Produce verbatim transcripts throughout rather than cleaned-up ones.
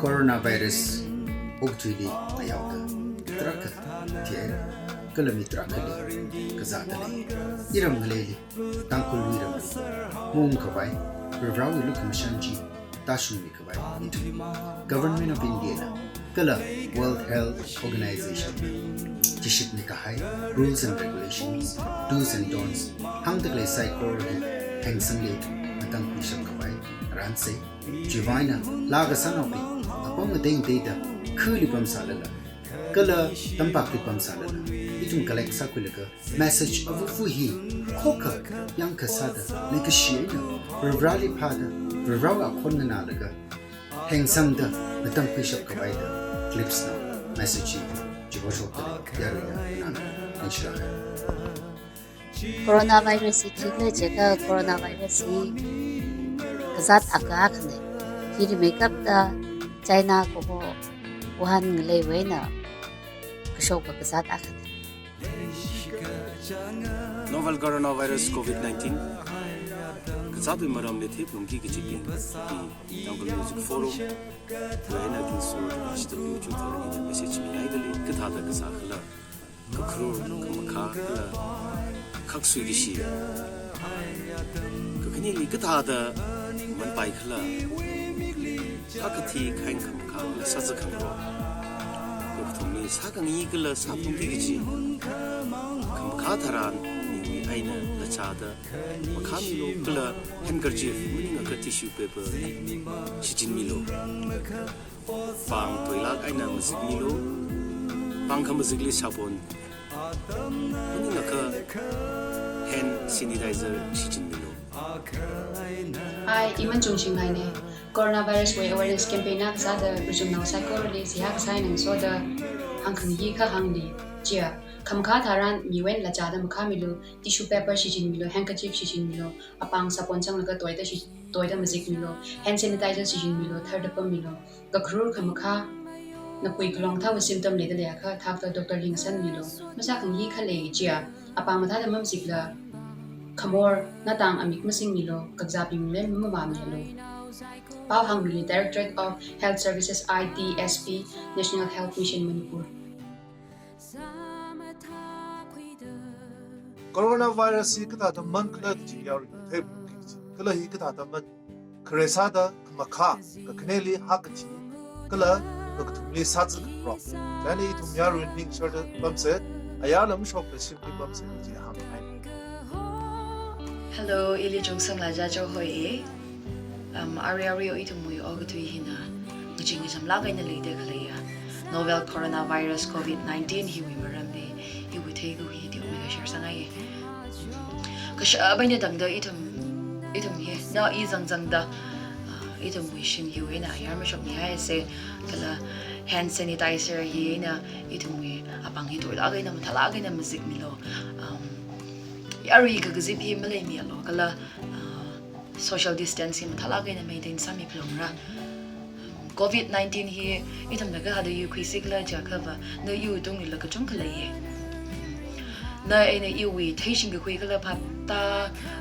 Coronavirus okathuili ngayaoda tarākha thihai, kala mi tarākhali kazāda lei. Iram ngaleili, Tangkhulwui ramli maungkhavai, Varivarāwui lukhamashan chi tāshungmikhavai ithum Government of India na kala World Health Organization na chishitmikahai rules and regulations, do's and don'ts hāngda khalei saikora hi hengsangli ithum ngatangkhuishapkhavai rānsa. Chiwui vang eina laa kasānaobing apam ngateingateida khuli pamsālala, kala tampakli pamsālala, ithum collect sākhuilaga message avuvu hi khokha yangkha sāda leikashi eina Varivarāli phāda, Varivarāwui akhon nganālaga hengsangda ngatangkhuishapkhavai da clips na message hi chihoshokda yaruina nana ningshilāka. Coronavirus hi khikhala jiakha coronavirus hi kazāt akha akhana. Hi rimeikapta China kaho Wuhan ngaleiwui eina kashok kazāt akhana. Novel coronavirus covid nineteen kazātwui maramli theiphalungki kajibing hi Tangkhul Music Forum wui eina King Sir H W Chungthar hina message minaida lei. Kathāda kazākhala, kakharur, khamakhā kala khaksui kashi. Kakhaneli kathāda manpaikhala, hakathi khain khamakhā kala sāzā khangarok. Kakathumli sākhangayi kala sāphalungki kaji khamakhā tharan miwui eina lachada makhāmilu kala handkerchief maningakha tissue paper shichinmilu. Pāng toilāk eina mazikmilu. Pāng khamazikli sabon maningakha hand sanitizer shichinmilu. Hi, iman Chungshing Ngaine. Coronavirus wui awareness campaign akha sāda ruchumnao saikorali seihā kasā eina ngasoda hāngkhangayi akha hāngli. Chiya, khamakhā tharan miwui eina lachada makhāmilu, tissue paper shichinmilu, handkerchief shichinmilu, apāng sabon changlaga toida shi-, toida mazikmilu, hand sanitizer shichinmilu, tharda pammilu. Kakharur khamakhā, nakhui khalong thao symptom leida leiakha thakta doctor li ngasanmilu. Masākhangayi akha lei chiya, apāng mathāda mamazikla khamor, natang amik masingmilu, kakazābingli mamamāmilu. Pao hāngmili Directorate of Health Services, I D S P, National Health Mission Manipur. Coronavirus hi kathāda mankhala kaji yarui theiphalungki kaji. Kala hi kathāda man, khare sāda khamakhā, kakhaneli hakathi, kala kakathumli sāzā khangarok. Chieina ithum yarui ningsharda pamsa, ayarla mashokla shimli pamsa kaji hāngngai. Hello, ili Chungsangla Jajo hoi. Um, arui arui ithumwui okathui hina ngachee ngachamlāk eina leida khaleiya novel coronavirus covid nineteen hiwui maramli iwui theikahai hi teomeikha share sāngaiya. Kashap eina tangda ithum, ithum hina i zangzangda, ah, ithumwui shim hiwui eina ayar mashokmihaisa, kala hand sanitizer hi eina ithumwui apāng hi toilāk eina mathālāk eina mazikmilu. Um, yarui kakazip hi maleimialu, kala, ah, social distance hi mathālāk eina maintain sāmi phalungra. Covid nineteen hi ithumna kathāda yuikhuisi khala jiakhava, na iwui tunglila kachungkha leiya. Na eina iwui theishing kakhui kala phapta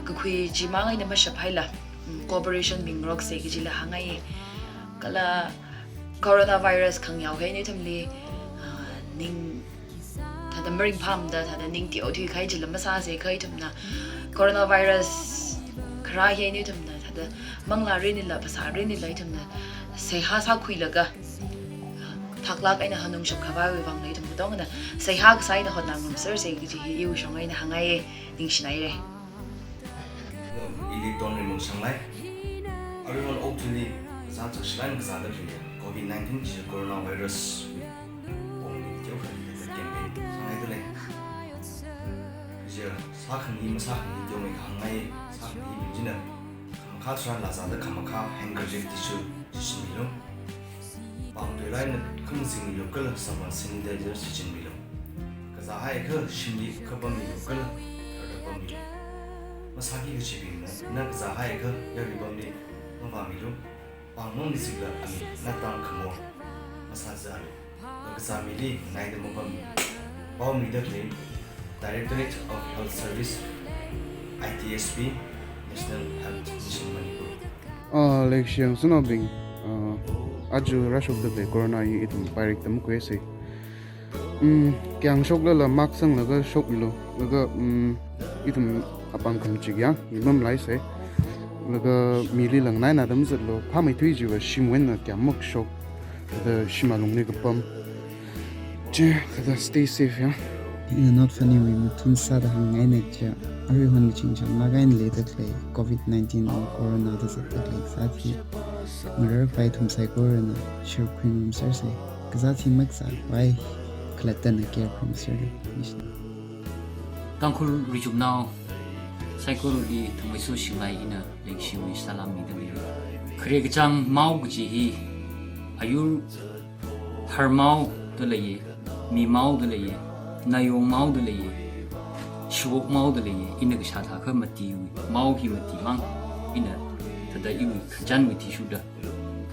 kakhui chimang eina mashaphaila, cooperation mingaroksa kajila hāngngaiya. Kala coronavirus khangayao hi eina ithumli, ah, ning thāda maringphāmada, thāda ning teothui kahai chila masāsa kha ithumna. Coronavirus kharā hi eina ithumna thāda manglā rinila, phasā rinila ithumna seihā sākhuilaga, ah, thaklāk eina hanungshap khavaiwui vangla ithum katongana seihā kasā eina hotnā ngarumsersa kaji hi iwui shong eina hāngngaiya, ningshinaira. Ili Tonrimung Shanglai. Aruihon okathuili kazā chakshilāk eina kazāda khalei covid nineteen chi coronavirus pongli teokha campaign sāngaida lei. Kaja sākhangayi masākhangayi teomeikha hāngngai, sākhangayi bing china khamakhā tharan lachada khamakhā, handkerchief, tissue shichinmilu. Pāng toilāk eina khamazikmilu kala sabon sanitizer shichinmilu. Kazāhaiakha shimli khapammilu kala tharda pammilu. Masāki kajibingna, na kazāhaiakha yarui pamli mavāmilu. Pāng mamazikla amik, natang, khamor masāzālu. Kakazāmili nganaida mapammilu. Paomida khalei Directorate of Health Service, I D S P, National Health Mission Manipur. Ah, leikashi yangshanaobing, ah, Aja rāshokda khalei corona hi ithum pairikda makhuisa. Mm, kayāng shoklala mask sanglaga shokmilu. Laga, mm, ithum apāng khamachik yang mimamlaisa. Laga mili langnaina da mazatlu. Phāmeithui chiva shimwui eina kayāng makashok. Thāda shim alungli kapam. Chi, thāda stay safe yang. Ina Not Funny wui mathun sāda hāngngaina chiakha, aruihon kachingchāng lāk eina leida khalei covid nineteen or corona da zatda khalei kazāt hi ngarar khavai ithum saikorana share khuingarumsersa. Kazāt hi makazā khavai khalattana care khuiserlu. Tangkhul richumnao saikorali thangmeisu shinglai ina leikashiwui salam mida lei. Khare kachāng mao kaji hi ayur harmao da leiya, mimao da leiya, nayongmao da leiya, shiwokmao da leiya, ina kashā thākha matiwui, mao hi matimang, ina thāda iwui khararchanwui athishurda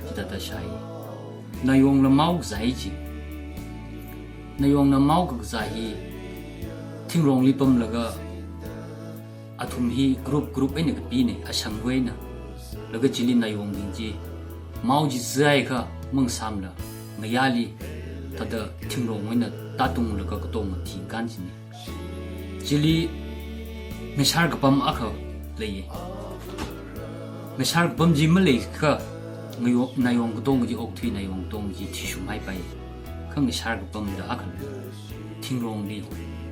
chithāda shāi. Nayongla mao kazā chi. Nayongna mao kakazā hi thingrongli pamlaga athum hi group group eina kapina, ashangwui eina. Laga chili nayongbing chi mao chi zaiakha mangasāmala, ngayāli thāda thingrongwui eina tātunglaga katonga thingkān china. Chili ngashar kapam akha leiya. Ngashar kapam chi maleiakha ngayo-, nayong katonga chi okthui, nayong katonga chi thishumhaipai. Kha ngashar kapamda akha lei. Thingrongli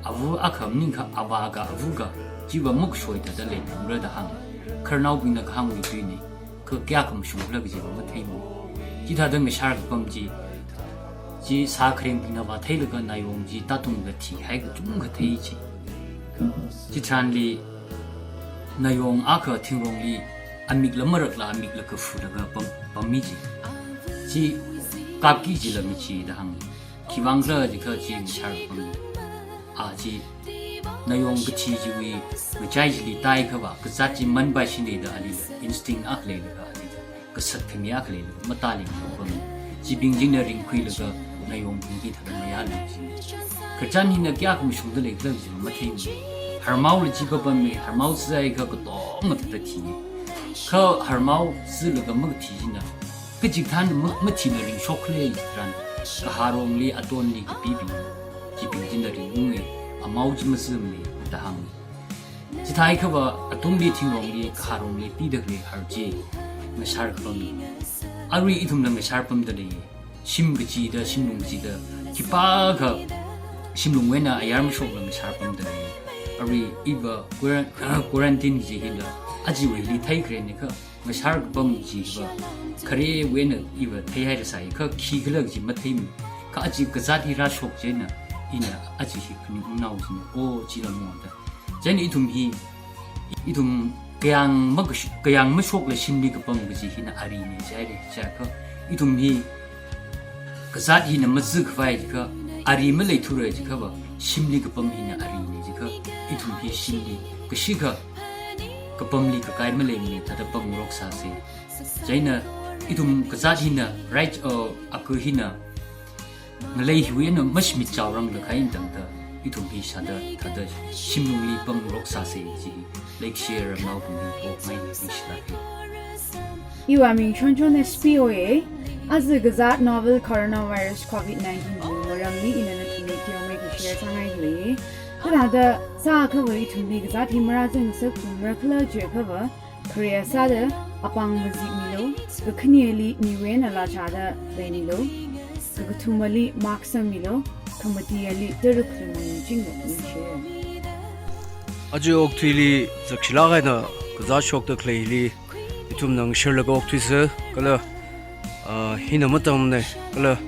ava akha maningakha avāga avaga chiva makashoi thāda leiphalungra da hānga. Khararnaobingna kahāngwui tuina. Kha kayākha mashungkhala kajiva matheimana. Chithāda ngashar kapam chi, chi sākharengbingna vātheilaga nayong chi tātungda thihai kachungkha thei chi. Chitharanli nayong akha thingrongli amikla marakla amikla kafulaga pam, pammi chi. Chi kapki chila michi da hānga. Khiwuivang khala jiakha chi ngashar kapam. A chi, nayong kathi chiwui ngachai chili tāiakhava, kazāt chi manpaishina da alila instinct akha leilaga alila, kasat khami akha leilaga, matāli mapam. Chibing china ringkhuilaga, nayongbing hi thāda mayālu chi. Khararchan hina kayākha mashungda leikhala chi matheimana. Harmaola chi kapammi, harmao zaiakha katonga thāda thi. Kha harmao zalaga makathi china kachikathāna ma-, mathina ringshok khalei tharan, kahārongli atonli kapibing, chibing china ringunga, amao chi mazamli da hānga. Chithākhava atungli thingrongli kahārongli pida khalei har chi ngashar kapamna. Arui ithumla ngashar pamda lei, shim kachida, shimlung kachida, khipākha shimlungwui eina ayar mashokla ngashar pamda lei. Arui iva quar-, quarantine chi hila, achiwuili theikharena kha, ngashar kapam chiva kharewui eina iva theihai rāsai, kha khikhala chi matheimana. Kha achi kazāt hi rāshok chieina, ina achi hi khaning ungnao china, o chila mo da. Chieina ithum hi, ithum kayāng makash-, kayāng mashokla shimli kapam kaji hina arina jihaira, jiakha ithum hi kazāt hina mazi khavai jiakha, ari maleithura jiakhava, shimli kapam hina arina jiakha, ithum hi shimli kashikha kapamli kakai maleimana, thāda pamngarok sāsa. Chieina ithum kazāt hina right, uh, aku hina ngalei hiwui eina mashimit chaorangda khain tangda, ithum hi shāda, thāda shimlungli pamngarok sāsa chi, leikashi ramnaobingli pokngai ningshilāka. Iwui ming Chonchon S P oya, aja kazāt novel coronavirus covid nineteen wui maramli ina nathumli teomeikha share sāngai hi. Kathāda sāakhava ithumli kazāt hi marāzangsak pumra khala jiakhava, khare sāda apāng mazimilu, kakhaneli miwui eina lāchāda leimilu, kakathumali mask sangmilu, khamatiali tarakhlu mangchinglu ningshi. Aja okathuili zakshilāk eina kazāt shokda khaleili ithumna ngasharlaga okthuisa, kala, ah, hina matamna, kala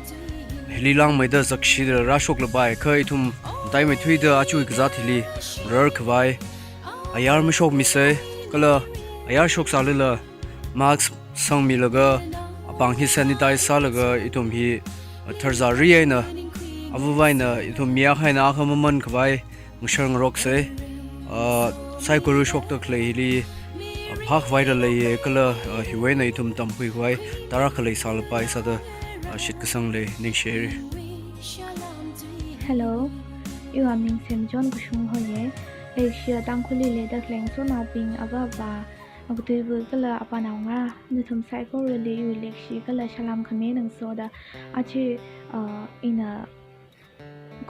hili langmeida zakshida rāshoklapai, kha ithum mataimeithuida ajawui kazāt hili rar khavai ayar mashokmisa, kala ayar shoksālala mask sangmilaga, apāng hi sanitize sālaga, ithum hi, ah, tharzari eina, avāva̱ eina, ithum mi akha eina akha maman khavai ngashar ngaroksa, ah, saikora shokda khalei hili, ah, phākhavaila leiya, kala, ah, hiwui eina ithum tamkhui khavai tarākha leisālapai sāda, ah, shitkasang lei, ningshi. Hello, iwui ming Semchon Kashung hoya. Leishiya Tangkhulli leida khalei ngasotnaobing avāva̱, Okathuiwui kala apānaongarā, nathum saikorali iwui leikashi kala salām khami eina ngasoda, aja, uh, ina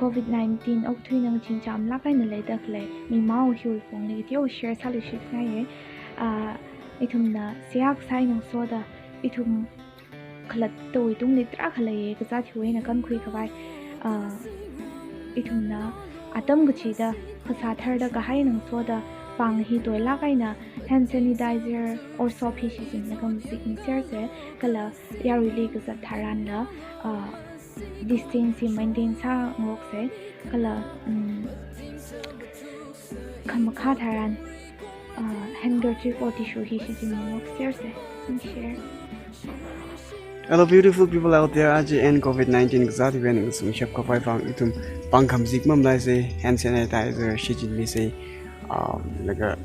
covid nineteen okathui eina ngachee chamlāk eina leida khalei mi mao hiwui pongli kateokha share sāluishitngaiye. Ah, ithumna seihā kasā eina ngasoda, ithum khalattawui tungli tarākha leiye, kazāt hiwui eina kankhui khavai. Ah, ithumna atam kachida, phasā tharda kahai eina ngasoda, pāng hi toilāk eina hand sanitizer or soap hi shichinlaga mazikmiserse, kala yaruili kazat tharanla, ah, distance hi maintain sāngarokse, kala, um, khamakhā tharan, uh, handkerchief or tissue hi shichinmi ngarokserse. Ningshi. Hello, beautiful people out there. Aja eina covid nineteen kazāt hiwui eina ngasungshap khavai vang ithum pāng khamazik mamalaise, hand sanitizer shichinmise, um, laga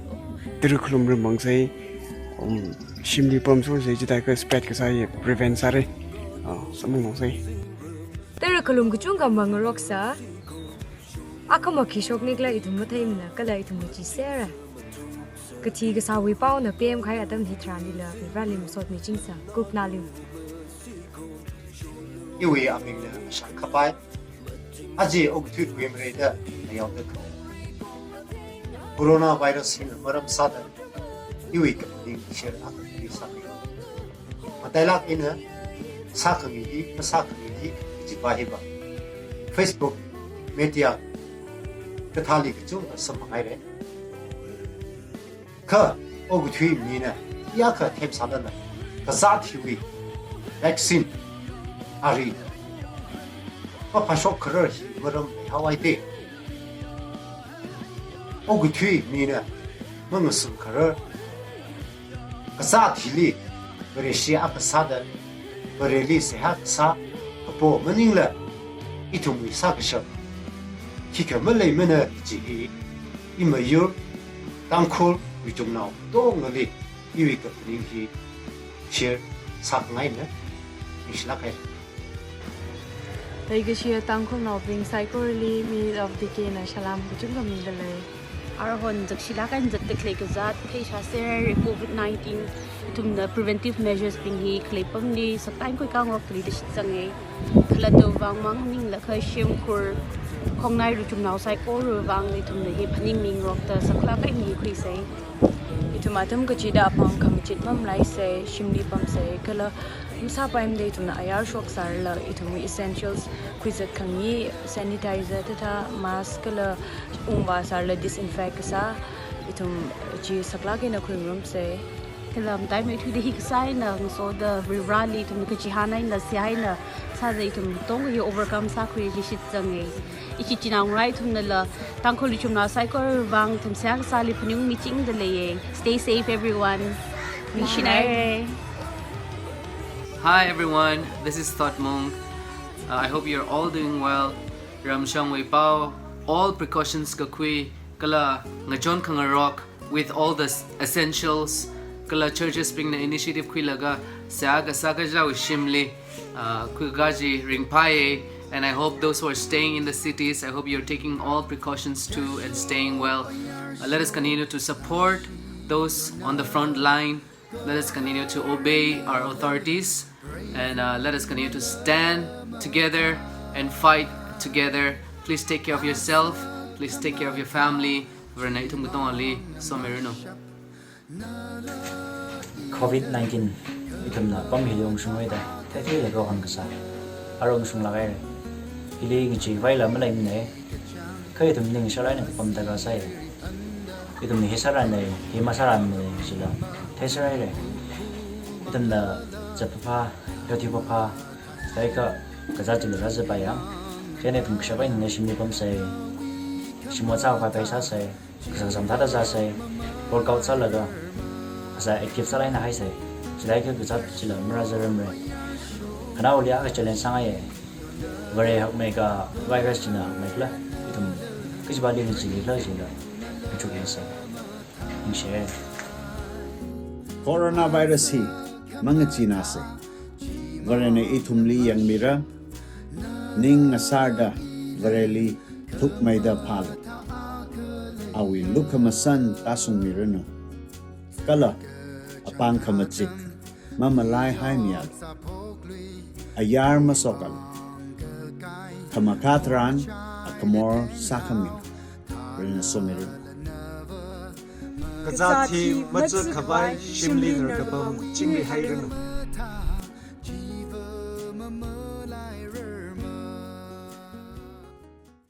tara khalum rimangse, um, shimli pamsose, chithākha spread kasā hi prevent sāra. Uh, samphangse. Tara khalum kachungkha mangaroksa. Akhama khi shoknikhala ithum matheimana, kala ithum ngacheesera. Kathi kasāwui paona pemkahai atam hitharanlila, Vareli masotmichingsa, kupnalim. Iwui amingna Shangkapai. Aja okathui khuimareida, nayaoda kho. Coronavirus hina maram sāda, iwui kaphaning share akha kali sāmi. Matailāk eina sākhangai hi, masākhangai hi, kajipa hiva Facebook, media kathāli kachungkha samphangaire. Kha okathui mina yākha themsālala, kazāt hiwui vaccine ari maphāshok kharar hi maram haowaite. Okathui mina mangasung kharar, kazāt hili Vareshi akha sāda, Vareli seihā kasā, kapo maningla ithumwui sākashap khikha maleimana kaji hi, imayur Tangkhul Ruichumnao katongali iwui kaphaning hi share sākhangaina. Ningshilāk hai. Leikashiya Tangkhulnaobing saikorali mi of the K na salām kachungkha midalei. Arui hon zakshilāk eina zatda khalei kazāt, theisāserra covid nineteen, ithumna preventive measures bing hi khalei pamli saklāk eina khuikhangarokli da shitsanga. Khalattawui vang maningla kha shimkhur, khongnai Ruichumnao saikorawui vang ithumna hi phaningmi ngarokda saklāk eina mikhuisa. Ithum atam kachida apāng khamachit mamalaisa, shimli pamsa, kala masāpaimada ithumna ayar shoksārala, ithumwui essentials khuizat khangai, sanitizer thāda, mask kala ungvāsārala disinfect kasā, ithum chi saklāk eina khuingarumsa. Kala mataimei thuida hi kasā eina ngasoda Vareli ithumna kachihān eina seihā eina sāda ithum katonga hi overcome sākhui kaji shitsanga. Ishi chinaongarā ithumnala, Tangkhul Ruichumnao saikorawui vang ithum seihā kasāli phaningmichingda leiya. Stay safe, everyone. Ningshinaire. Hi everyone, this is Thotmung. Uh, I hope you're all doing well. Ramshangwui pao, all precautions kakhui, kala ngachon khangarok with all the s-, essentials, kala churches bingna initiative khuilaga seihā kasā kachāwui shimli, uh, khuikakā chi ringphāya, and I hope those who are staying in the cities, I hope you're taking all precautions too and staying well. Uh, let us continue to support those on the front line. Let us continue to obey our authorities, and, uh, let us continue to stand together and fight together. Please take care of yourself. Please take care of your family. Varena ithum katongali somiranu. Covid nineteen ithumna pam hili ungshunghaida, theitheilaga hon kasā. Arui ungshunglāk haira. Hili ngacheevaila maleimana. Kha ithum ningshālāk eina kapam darkar sāya. Ithumna hi sārana, hi masārana jila theiserhaira. Ithumna zat phāphā, yothui phāphā, chithākha kazāt chila rāzatpaiya. Chieina ithum kashap eina shimli pamsa, shim ot sākhavai sāsa, kasā kasā mathāda zāsa, workout sālaga, kasā active sālāk eina haisa, chithākha kazāt chila marāzarmara. Khanaoli akha challenge sāngaiya. Vare hakmeikha virus china hakmeikhala, ithum kachipāli ngacheekhala jila, kachuk yangsa. Ningshi. Coronavirus hi mangacheena se. Varena ithumli yangmira, ning ngasārda Vareli thukmeida phālu. Awui lukhamashan tāshungmiranu. Kala apāng khamachik mamalaihaimialu, ayar masokalu, khamakhā tharan akhamor sākhami rinna somilu. Kazāt hi machuk khavai shimli narkapam chingri hairanu.